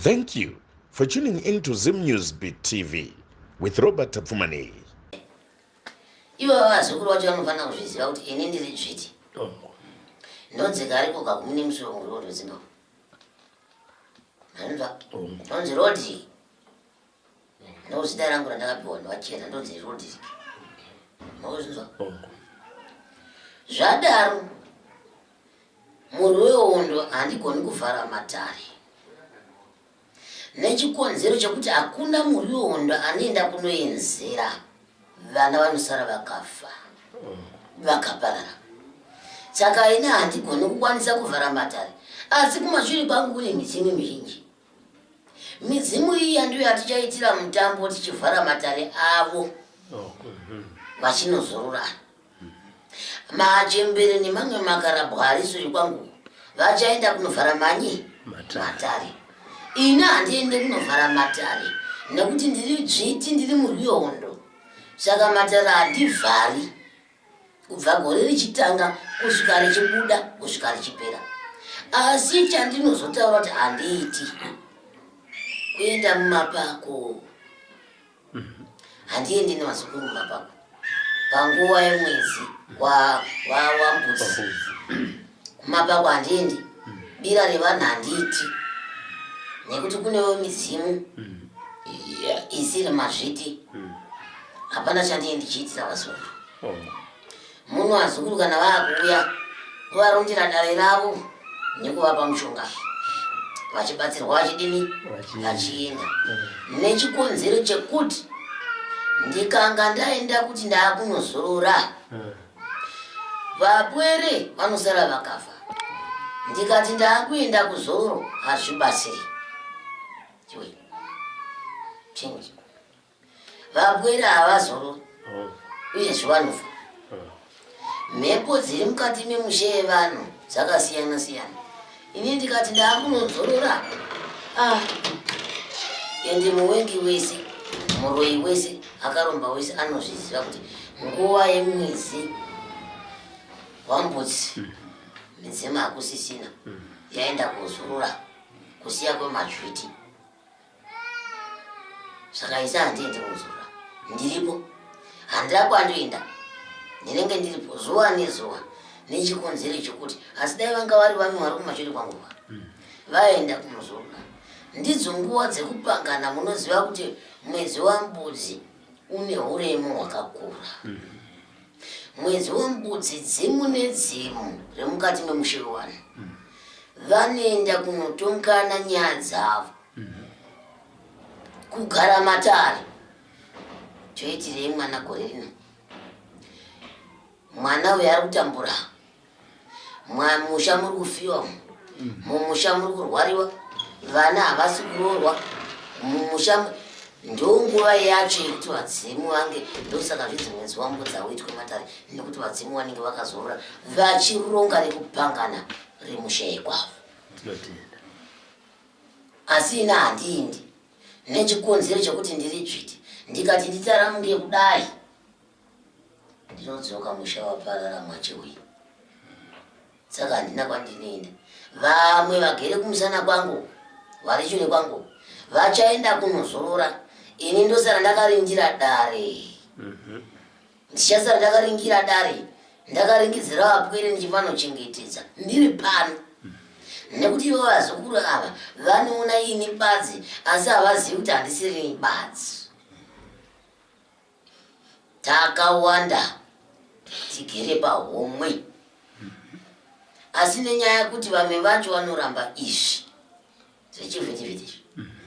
Thank you for tuning in to Zim News Beat TV with Robert Tapfumaneyi. Ivo vazukuru vacho vanofanira kuzviziva kuti ini ndiri dzviti. Ndonzi kariko kagumi nemusi wemuriwo weZimbabwe. Manzwa? Ndonzi Rodrick. Ndozita rangu randakapiwa ndovachena ndonzi Rodrick. Mauzvinzwa? Zvadaro Murwi wehondo handigoni kuvhara matare nechikonzero chekuti hakuna murwi wehondo anoenda kunoenzera vana vanosara vakafa vakaparara. Saka ini handigoni kukwanisa kuvhara matare, asi kumashure kwangu kune midzimu mizhinji. Midzimu iya ndiyo yatichaitira mutambo tichivhara matare avo vachinozorora. Machembere nemamwe makarabwa ari sure kwangu vachaenda kunovhara manyi matare. Ini handiende kunovhara matare nekuti ndiri dzviti, ndiri murwi wehondo, saka matare handivhari kubva gore richitanga kusvika richibuda kusvika richipera. Asi chandinozotaura kuti handiiti kuenda mumapako. Handiendi nevazukuru mumapako panguva yemwedzi wambudzi. Kumapako handiendi, bira revanhu handiiti nekuti kunewo midzimu isiri mazviti. Hapana chandiye ndichiitira vazukuru. Muno vazukuru kana vakuuya kuvarondera dare ravo nekuvapa mushonga vachibatsirwa vachidini vachienda nechikonzero chekuti ndikanga ndaenda kuti ndaakunozorora vapwere vanosara vakafa. Ndikati ndaakuenda kuzororo hazvibatsiri. Change. Vapwere havazorori uyezve vanofa. Mhepo dziri mukati memushe yevanhu dzakasiyana siyana. Ini ndikati ndaakunozorora, ah, ende muwengi wese, muroyi wese, akaromba wese anozviziva kuti nguva yemwedzi wambudzi midzimu hakusisina, yaenda kuzorora kusiya kwemadzviti. Saka isa handiendi kuzorora, ndiripo, handina kwandoenda, ndinenge ndiripo zuva nezuva nechikonzero chekuti asi dai vanga vari vamwe vari kumashure kwangu vaenda kumuzorora. Ndidzo nguva dzekupangana. Munoziva kuti mwedzi wambudzi une uremu hwakakura. Mwedzi wembudzi, dzimu nedzimu remukati memushe wevanhu vanoenda kunotongana nyaya dzavo, kugara matare. Toitirei mwana gore rino? Mwana uyo ari kutambura, musha muri kufiwa, mumusha muri kurwariwa, vana havasi kuroorwa mumusha. Ndonguva yacho yekuti vadzimu vange, ndosaka zvinzi mwedzi wambudzi hauitwe matare, nekuti vadzimu vanenge vakazorora vachironga nekupangana remusha yekwavo. Asi ina handiindi nechikonzero chekuti ndiri dzviti. Ndikati nditaramuke kudai, ndinodzoka musha waparara mwacheuyi, saka handina kwandinoenda. Vamwe vagere kumusana kwangu, vari shure kwangu, vachaenda kunozorora, ini ndosara ndakarindira dare. Ndichasara ndakaringira dare, ndakaringidzira vapwere, ndichifanochengetedza ndiri pano, nekuti ivo vazukuru ava vanoona ini badzi, asi havazivi kuti handisiri badzi. Takawanda tigere pahomwe, asi nenyaya yekuti vamwe vacho vanoramba izvi zvechivhitivhiti izvi,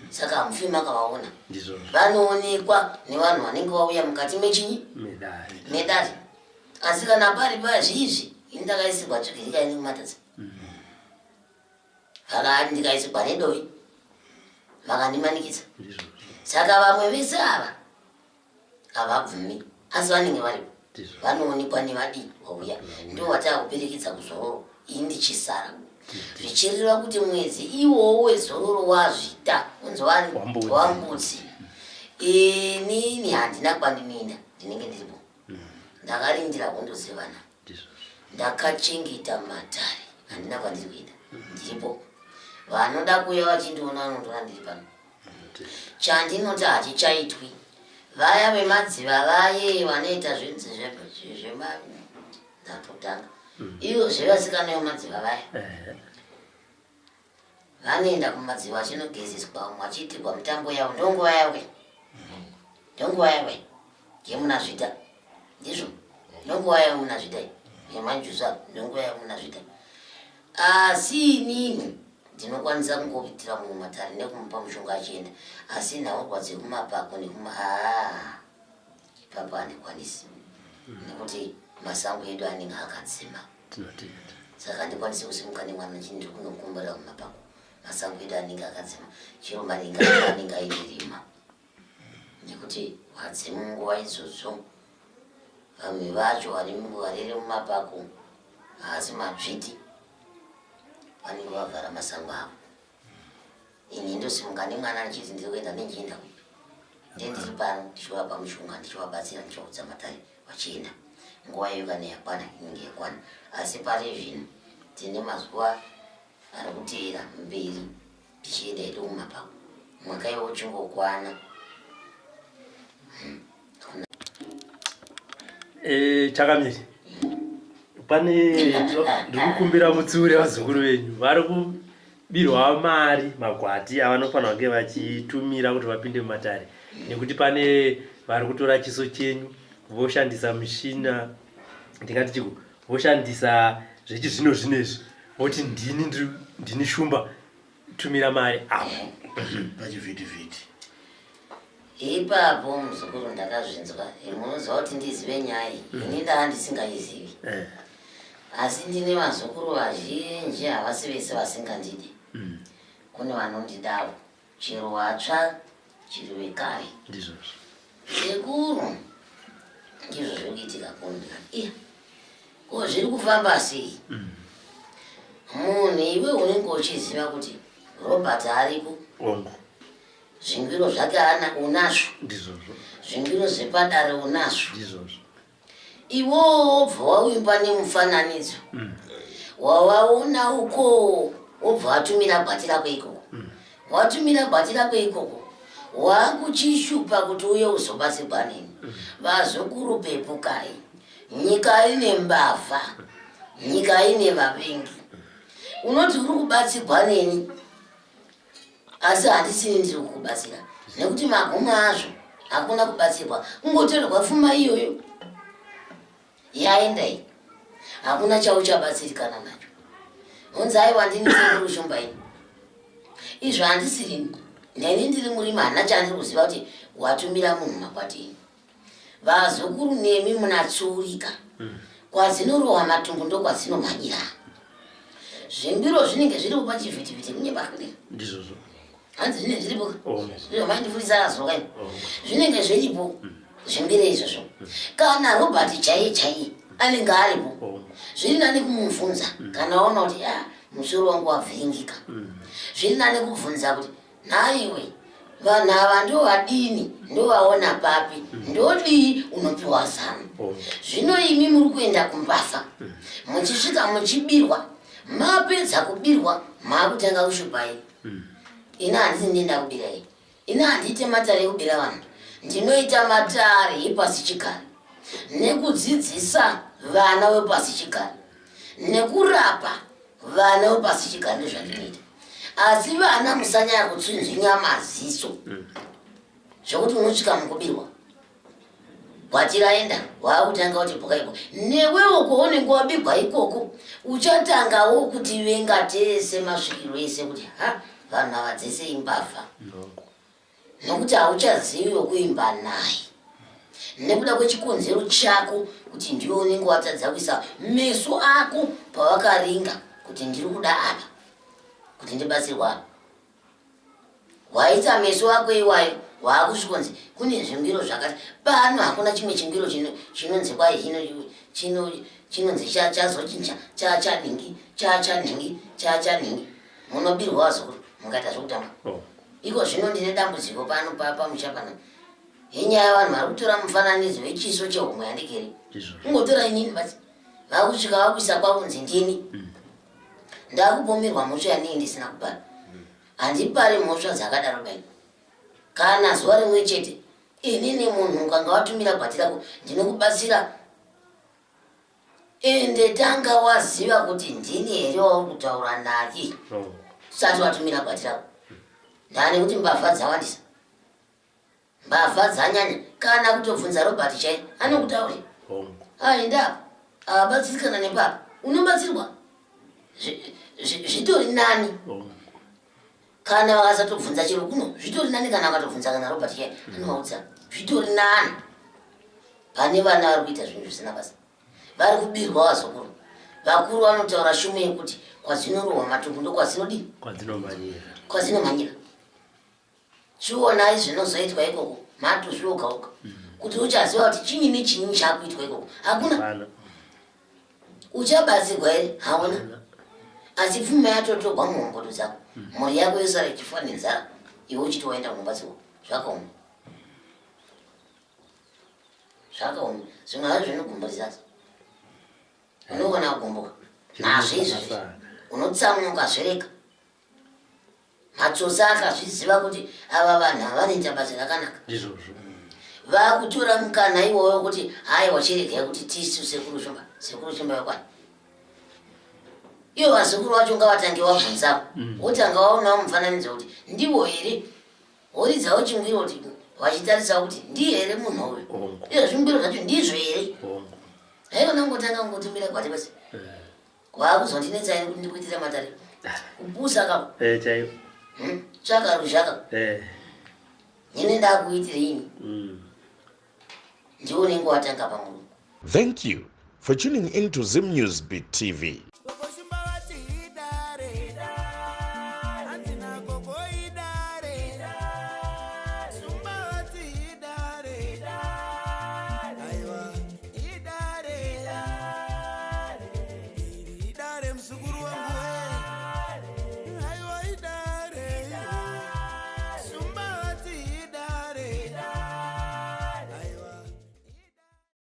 saka hamufi makavaona. Vanoonekwa nevanhu vanenge vauya mukati mechinyi medare. Asi kana pari pazvizvi, ini ndakaisirwa tsvigiri kaini kumatadza, vakati ndikaisirwa nedovi, vakandimanikidza. Saka vamwe vese ava havabvumi, asi vanenge varipo vanoonekwa nevadii vauya, ndo vataakuperekedza kuzororo, ini ndichisara, zvichireva kuti mwedzi iwowo wezororo wazvita unzi wambudzi, inini handina kwandinoenda, ndinenge ndiripo ndakarindira hondo dzevana, ndakachengeta matare, handina kwandiri kuenda, ndiripo. Vanoda kuuya vachindiona vanondiona ndiri pano. Chandinoti hachichaitwi. Vaya vemadziva vaye vanoita zvinzi zvema ndatotanga. Ivo zvevasikana vemadziva vaya. Vanoenda kumadziva vachinogezeswa vamwe vachiitirwa mitambo yavo ndonguva yavo ndonguva yavo yemuna zvita ndizvo ndonguva yavo muna zvita yemanjusa ndonguva yavo muna zvita asi inini ndinokwanisa kungoitira munhu matare nekumupa mushonga achienda asi nhaurwa dzekumapako nekuma aa ipapo handikwanisi nekuti masango edu anenge akadzima Tinotenda. Saka handikwanisi kusimuka nemwana chini ndiri kunokumbira kumapako. Masango edu anenge akadzima. Chero maringa acho anenge aine rima. Nekuti vadzimu nguva idzodzo vamwe vacho varere mumapako haasi madzviti vanenge vavhara masango avo. Ini ndosimuka nemwana ndichiti ndiri kuenda nenjienda kupi. Ndiye ndiri pano ndichivapa mushonga ndichivabatsira ndichivaudza matare vachienda. Nguva iyo kana yakwana inenge yakwana. Asi pari zvino tine mazuva ari kuteera mberi tichienda hedu kumapako. Mwaka iwo uchingokwana. Eh, chakamiri pane ndiri kukumbira mutsiure vazukuru venyu vari kubirwa mari magwati avanofanira kunge vachitumira kuti vapinde mumatare nekuti pane vari kutora chiso chenyu voshandisa mishina ndingati chiko voshandisa zvechizvino zvino izvi voti ndini ndini shumba tumira mari apo pachivhitivhiti ipapo muzukuru ndakazvinzwa munoziva kuti ndizive nyaya iyi mm. ini ndaa ndisingaizivi eh. asi ndine vazukuru vazhinji havasi vese vasingandidi mm. kune vanondidawo chero watsva chero wekare ndizvozvo sekuru ndizvo zviri kuitika kuno ndikati iya ko zviri kufamba sei mm. munhu iwe unenge uchiziva kuti robert ariko zvingwiro zvake ana unazvo ndizvozvo zvingwiro zvepadare unazvo ndizvozvo iwowo wobva wauimba nemufananidzo mm. wawaona uko wobva watumira gwati rako ikoko mm. watumira gwati rako ikoko wakuchishupa kuti uye uzobatsirwa neni mm. vazukuru pepukai nyika ine mbavha nyika ine vavengi unoti uri kubatsirwa neni asi handisini ndiri kukubatsira nekuti magumo azvo hakuna kubatsirwa kungotorerwa pfuma iyoyo yaenda iyi hakuna chauchabatsirikana nacho hunzi aiwa ndini sekuru shumba ini izvo handisirini neni ndiri murimi handina chandiri kuziva kuti watumira munhu makwati ini Vazukuru nemi munatsuurika. Mm. Kwadzinorohwa matumbu ndokwadzinomhanyira. Zvingwiro zvinenge zviripo pachivhitivhiti kunyepa kudii? Ndizvozvo. Hanzi zvinenge zviripo. Oh. Zvino maindifundisa razoka ini. Oh. Zvinenge zviripo mm. zvingwiro izvozvo. Mm. Kana Robert chaiye chaiye anenge aripo. Oh. Zviri nani kumubvunza mm. kana waona kuti ah, musoro wangu wavhiringika. Mm. Zviri nani kubvunza kuti Nhaiwe, vanhu ava ndovadini ndovaona papi ndodii unopiwa zano oh. zvino imi muri kuenda kumbafa mm. muchisvika muchibirwa mapedza kubirwa maakutanga kushupai mm. ini handisi ndienda kubirai ini handiite matare ekubira vanhu ndinoita matare epasi chigare nekudzidzisa vana vepasi chigare nekurapa Vana vepasichigare ndozvandinoita asi vana musanyanya kutsinzinya maziso zvekuti unosvika mukubirwa gwati raenda waakutanga kuti bhuka iko newewo kwaunenge wabigwa ikoko uchatangawo kuti venga tese masvikiro ese kuti ha vanhu ava dzese imbavha nokuti hauchazivi wekuimba naye nekuda kwechikonzero chako kuti ndiwe unenge watadza kuisa meso ako pawakaringa kuti ndiri kuda apa kuti ndibatsirwa apa waita meso ako iwayo waakusvikonzi kune zvingwiro zvakati pano hakuna chimwe chingwiro chinonzi kwai chinonzi chazochinja chachanhingi chachanhingi chachanhingi munobirwa vazukuru mukaita zvekutamba oh. Iko zvino ndine dambudziko pano pamusha pana inyaya vanhu vari kutora mufananidzo wechiso chehomwe yandikiri kungotora inini basi vakusvika vakuisa kwakunzi ndini mm. ndakupomerwa mhosva yanei ndisina kubara. Handipari mhosva dzakadaro bai. Kana zuva rimwe chete inini munhu ukanga watumira gwati rako ndinokubatsira ende tanga waziva kuti ndini here wauri kutaura naye usati watumira gwati rako ndane kuti mbavha dzawandisa Mbavha dzanyanya kana kutobvunza Robert chai anokutaurira. Aenda apa abatsiri kana nepapa unobatsirwa zvitori nani kana vakasatobvunza chero kuno zvitori nani kana vakatobvunza kana Robert chai anovaudza zvitori nani pane vana vari kuita zvinhu zvisina basa vari kubirwa vazukuru vakuru vanotaura shumo yekuti kwadzinorohwa matumbu ndokwadzinodii kwadzinomhanyira Chionai zvinozoitwa ikoko matuzvi oga oga kuti uchaziva kuti chinyi nechinyi chakuitwa ikoko hakuna uchabatsirwa here hauna asi pfuma yatotogwa muhombodo dzako mhuri yako yosara ichifa nenzara iwe uchiti waenda kunobatsirwa zvakaoma zvakaoma zvimwe hazvo zvinogumburisa unogona kugumbuka nazvo izvozvi unotsamwa ukazvireka Matsotsi akazviziva kuti ava vanhu havanoita basa rakanaka. Ndizvozvo. Vakutora mukana iwoyo kuti haiwa chiregai kuti tisu sekuru Shumba, sekuru Shumba yokwani. Ivo vazukuru vacho ngavatange wabvunzawo. Wotanga waonawo mufananidzo kuti ndivo here. Woridzawo chingwiro kuti vachitarisawo kuti ndiye here munhu uyu. Hongu. Izvo zvingwiro zvacho ndizvo here. Hongu. Haiwa nangotanga kungotumira gwati basi. Eh. Waakuzondinetsa here kuti ndikuitire matare? Kupusa kako. Eh, chaiyo. Tsvaka ruzha kako. Eh. Nini ndakuitire ini. Ndiwe unenge watanga pamurume. Thank you for tuning in to Zim News Beat TV.